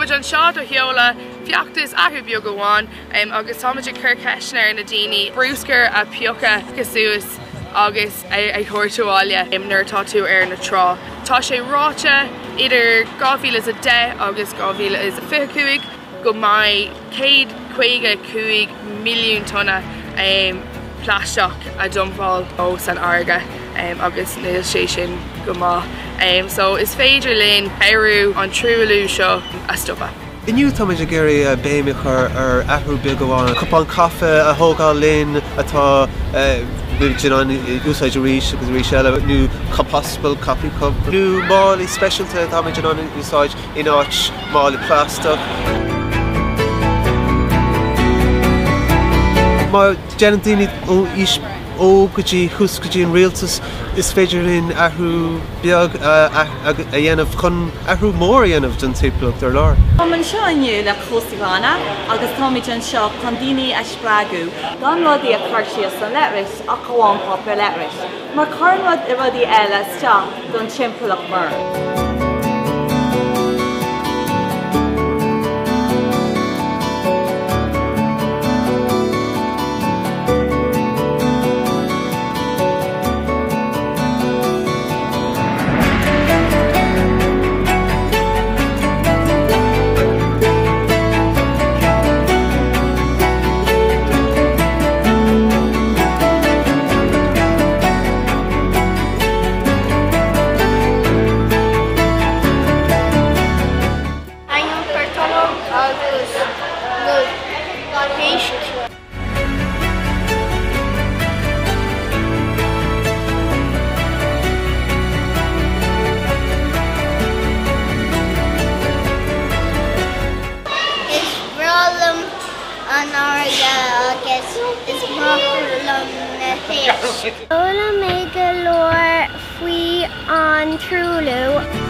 Táimid anseo do sheoladh feachtas Athrú Beag Amháin agus táimid ag cur ceisteanna ar na daoine bruscar a phiocadh suas agus a thabhairt abhaile nuair atá tú ar na trá. Tá sé ráite idir 2010 agus 2025 go mbeidh 155 milliún tonna plaisteach a dumpáil ó san fharraige agus níl sé sin go maith. So is féidir linn cabhrú an truailliú seo a stopadh. Inniu táimid ag iarraidh béim a chur ar athrú beag amháin, cupán caife a thógáil linn atá muid in ann úsáid arís agus arís eile, nó compostable coffee cup, nó málaí speisialta atáimid in ann úsáid in áit málaí plaisteach. Má déanann daoine ó aois óg go dtí thuas go dtí an rialtas, is féidir linn athrú beag a dhéanamh chun athrú mór a dhéanamh don timpeallacht ar lár. Táim anseo inniu le Cóstaí Glana agus táimid anseo chun daoine a spreagadh gan rudaí a chur síos san leithris ach amháin páipéar leithris mar cuireann rudaí eile isteach don timpeallacht mhór. An portánach agus na héisc. Is breá liom an fharraige agus is maith liom na héisc. D'fhoghlaim mé go leor faoi an truailliú.